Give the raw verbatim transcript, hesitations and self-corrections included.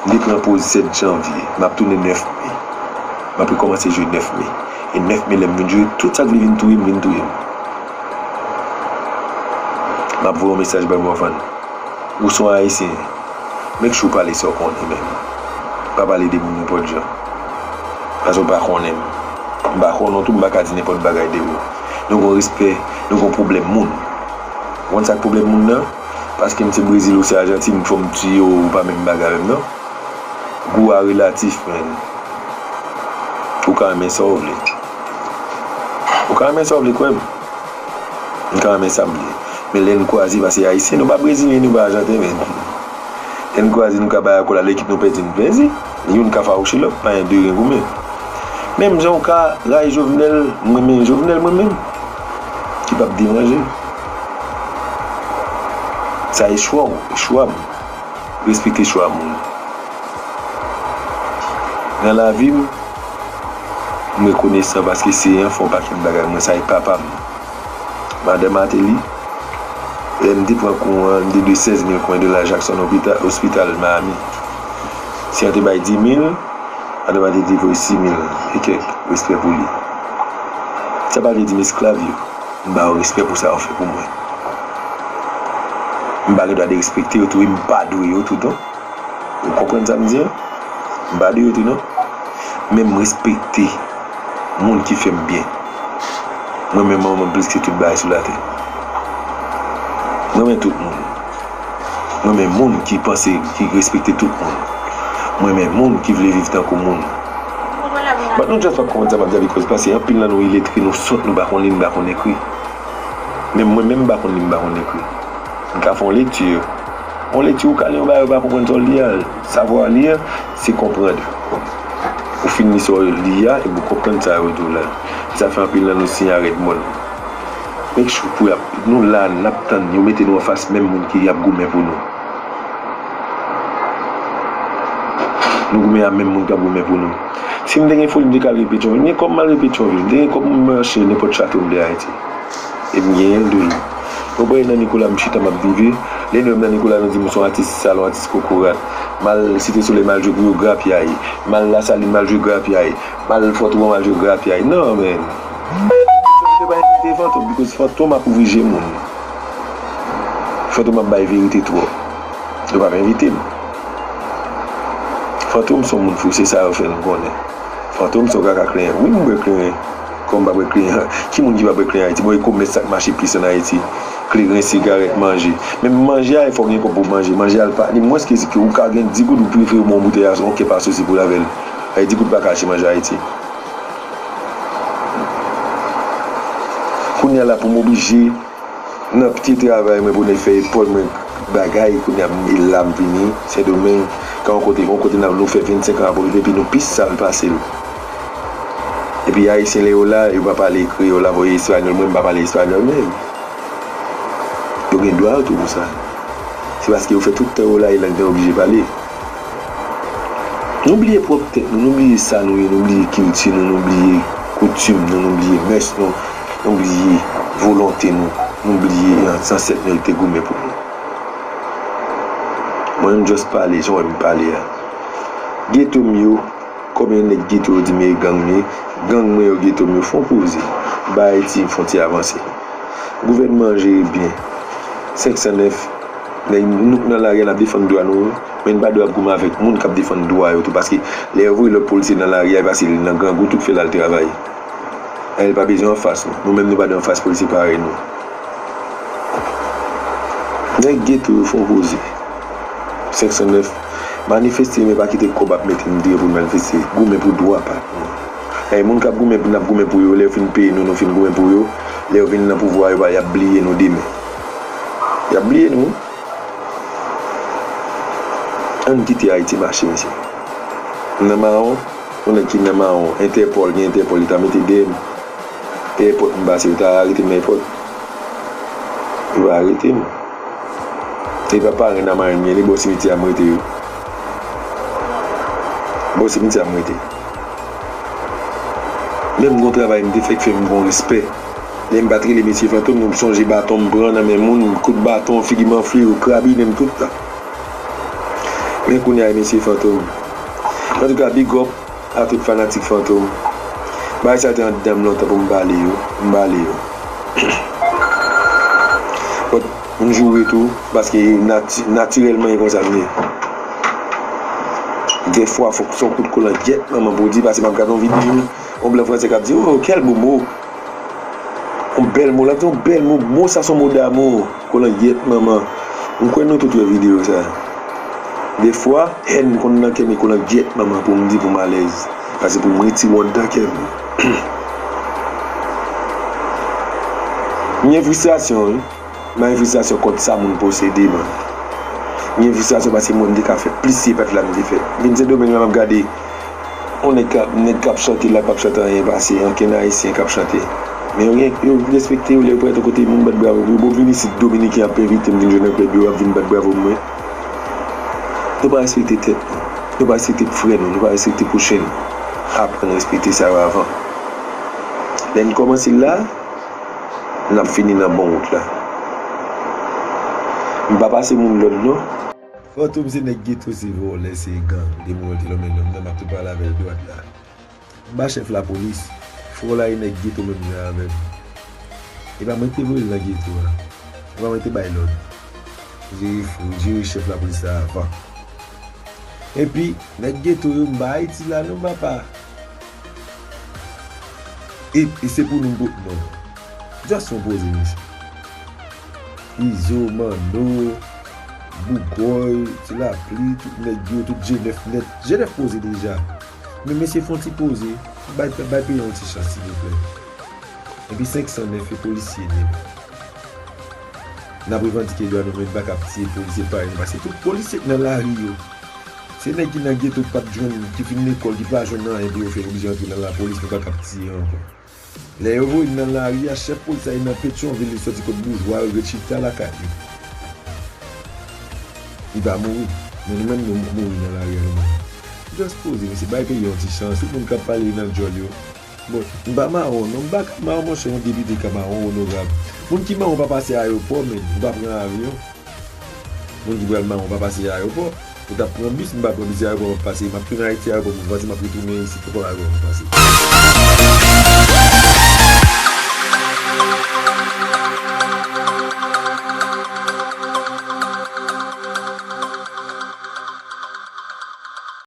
M te pran poz sèt janvye, m ap tounen nèf me. M ap rekòmanse jwe nèf me. E nèf me lè m vin jwe, tout sa k vle vin touye m, vin touye m. M ap voye yon mesaj bay Morvan. Ou se yon Ayisyen. Make sure w pale sa w konnen menm. Pa pale de moun nenpòt jan. Paske w pa konnen m. M pa konnen w tou, m pa ka di nenpòt bagay de ou. Nou gon respè, nou gon pwoblèm moun. Ou konn sa k pwoblèm moun nan? Paske m se Brezil, ou se Ajantin, fò m tiye w, ou pa menm bagay avè m non. Gou a relatif, man. Ou ka renmen sa w vle. Ou ka renmen sa w vle, kwè m. M ka renmen sa m vle. Men lè n kwaze, paske Ayisyen, nou pa Brezilyen, nou pa Ajanten, men. Lè n kwaze, nou ka bay akò la, lè ekip nou pèdi, n pèdi. Youn ka fawouche lòt, pa gen de gen goumen. Menm jan w ka rayi Jovenel, m renmen Jovenel, mwen menm. Ki p ap deranje. Sa e chwa w, e chwa m. Respekte chwa moun. Nan lavi m, m rekonesan paske se an fè yon pakèt bagay. Mwen, sa e papa m. Madan Martelly, lè m te pran kou an, m te dwe sèz mil kwen dola Jackson Hospital, Miami. Si an te bay di mil, Madan Martelly te voye sis mil e kèk, respè pou li. Sa pa vle di m esklav yo. M ba yo respè pou sa yo fè pou mwen. M pa gen dwa derespekte yo tou, e m pa dwe yo tou non. Ou konprann sa m di an? M pa dwe yo tou non. Men m respekte moun ki fè m byen. Mwen renmen manman m plis ke tout bagay sou latè. Mwen renmen tout moun. Mwen renmen moun ki panse, ki respekte tout moun. Mwen renmen moun ki vle viv tankou moun. But nou just pa konprann sa m ap di a, because paske anpil nan nou iletre, nou sòt, nou pa konn li, nou pa konn ekri. Men mwen menm m pa konn li, m pa konn ekri. M ka fè yon lekti. Yon lekti ou ka li yon bagay ou pa konprann sa w li a. Savoir lire, c'est comprendre. Ou fin li sa w li a, epi ou konprann sa yo di w la. Sa fè anpil nan nou siyen a rèd mòn. Make sure pou y ap, nou la, n ap tann yo mete nou anfas menm moun ki ap goumen pou nou. Nou goumen a menm moun k ap goumen pou nou. Si m te gen foli, m te ka al rive Petyonvil. M gen kòb m al rive Petyonvil. M te gen kòb m mache nenpòt chato m vle Ayiti. E m genyen l toujou. Ou pa wè nan Nikola m chita m ap vive. Lè nou wè m nan Nikola, nou di m se yon atis salon, atis kokorat. M al Site Solèy, m al jwe pou yo grapyay. M al Lasalin, m al jwe grapyay. M al Fòtwon, m al jwe grapyay. Non, man. Yo pa envite Fantom, because Fantom ap ouvri je moun. Fantom ap bay verite twòp. Yo p ap envite m. Fantom se yon moun fou, se sa yo fè nou konnen. Fantom se yon kaka kleren. Wi, m bwè kleren. Kòm m pa bwè kleren. Ki moun ki pa bwè kleren Ayiti? Bon, e komès sa k mache plis ann Ayiti. Kleren, sigarèt, manje. Menm manje a, fò w gen kòb pou manje. Manje a, l pa, li mwens ke, ke ou ka gen di goud, ou prefere w pran yon boutèy a, yon kèp a sosi pou l avè l. Ay, di goud pa ka achte manje Ayiti. Kounye a la, pou m oblije nan pye travay mwen pou nèg fè epòl mwen bagay, kounye a m, e la m vini, Sendomeng, ka yon kote, yon kote n ap, nou fè vennsenk an ap okipe, epi nou pi sal pase l. Epi Ayisyen, lè yo la, yo pa pale kreyòl la, voye espanyòl, mwen m pa pale espanyòl menm. Yo gen dwa yo tou pou sa. Se paske yo fè tout tan yo la, e lang nan yo oblije pale. Nou bliye pwòp tèt nou, nou bliye sa nou ye, nou bliye kilti nou, nou bliye koutim nou, nou bliye mès nou, nou bliye volonte nou, nou bliye zansèt nou yo ki te goumen pou nou. Mwen menm just pale, jan w wè m pale a. Geto m yo, konbyen nèg geto yo di m e gang m ye, gang mwen yo, geto m yo, fè yon poze. Ba Ayiti fè yon ti avanse. Gouvènman an jere byen. Senk san nèf, nèg nou k nan lari a, n ap defann dwa nou, wi. Men n pa dwe ap goumen avèk moun k ap defann dwa yo tou, paske lè yo voye lòt polisye nan lari a, e paske li nan grangou tou k fè l al travay. E l pa bezwen anfas nou. Nou menm, nou pa dwe anfas polisye parèy nou. Nèg geto yo fè yon poze. Senk san nèf, manifeste, men pa kite kòb ap mete n deyò pou n manifeste. Goumen pou dwa pa nou. E moun k ap goumen pou, n ap goumen pou yo, lè yo fin peye nou, nou fin goumen pou yo, lè yo vin nan pouvwa, yo pa, y ap bliye nou demen. Y ap bliye nou. Ann kite Ayiti mache, mesye. M nan mawon, yon nèg ki nan mawon, Entèpòl, gen Entèpòl, li ta mete dèyè m. Èpòt m pase, yo ta arete m nan èpòt. Yo pa arete m. Se pa parenn a marenn m ye, li bò simityè a m rete yo. Bò simityè a m rete. Menm gon travay m te fè k fè m gon respè. Lè m pa t rele mesye Fantom, nou sonje baton m pran nan men moun, kout baton, figi m anfle, yo krabinen m tout tan. Men kounye a, mesye Fantom. Antouka, big up a tout fanatik Fantom. Bagay sa te anndan m lontan pou m bale yo. M bale yo. But, m joure tou, paske nati-, natirèlman, e konsa m ye. Defwa, fòk se yon kout kolangyèt manman pou w di, paske m ap gade yon videyo, yon blan fransè k ap di, "Oh, quel beau mot." Yon bèl mo, l ap di yon bèl mo. Mo sa se yon mo damou. Kolangyèt manman. M kwè nou tout wè videyo sa. Defwa, hèn konn nan kè m e kolangyèt manman pou m di pou m alèz. Paske pou m retire w anndan kè m. M gen fristrasyon, wi. M gen fristrasyon kont sa moun posede, man. M gen fristrasyon paske mwen m te ka fè plis si e pa t la m te fè. Vin Sendomeng la, m ap gade yon nèg k ap, nèg k ap chante la, p ap chante anyen pase, ankenn Ayisyen k ap chante. Men yo gen, yo respekte yo, lè yo parèt yon kote, moun bat bravo pou yo. Bon, vin isit, Dominiken ap envite m vin jwe nan klèb yo, y ap vin bat bravo pou mwen. Nou pa respekte tèt nou. Nou pa respekte frè nou. Nou pa respekte pwochen nou. Aprann respekte sa yo avan. Lè n kòmanse la, n ap fini nan bon wout la. M pa pase moun lòd non. Fantom se nèg geto, se vòlè, se gang. Depi w wè l te lonmen nonm nan, m ap tou pale avè l dwat la. M ba chèf lapolis. Fò la e nèg geto menm jan avè m. E pa mwen ki te voye l nan geto a. E pa mwen ki te bay lòd. Jere fou, jere chèf lapolis la avan. Epi, nèg geto yo, m pa Ayiti la non, papa. E, e se pou nou m pot non. Just fè yon poze, mesye. Izo, Manno, Bougòy, Ti Lapli, tout nèg yo, tout G nèf nèt. G nèf poze deja. Men mesye fè yon ti poze. Bay, bay peyi a yon ti chans, silvouplè. Epi senk san nèf e polisye nèt. N ap revandike dwa nou, men n pa ka ap tiye polisye parèy nou, paske tout polisye k nan lari yo, se nèg ki nan geto, ki pa t jwenn, ki fin lekòl, ki pa jwenn anyen pou yo fè, oblije antre nan lapolis, nou pa ka ap tiye ankò. Lè yo voye n nan lari a, chèf polis la, li nan Petyonvil, li soti kot boujwa yo, ret chita lakay li. Li pa mouri. Men nou menm, nou mouri nan lari a, nou menm. Just poze, mesye, bay peyi a yon ti chans. Tout moun k ap pale nan djòl yo. Bon, m pa mawon, non, m pa ka mawon, monchè, yon depite ka mawon, onorab. Moun ki mawon pa pase ayewopò, menm, ou pa pran avyon. Moun ki pral mawon pa pase ayewopò. Ou t ap pran bis, m pa pran bis ayewopò, m ap pase. M ap tounen Ayiti ayewopò pou pase, m ap retounen isit ankò ayewopò pou pase.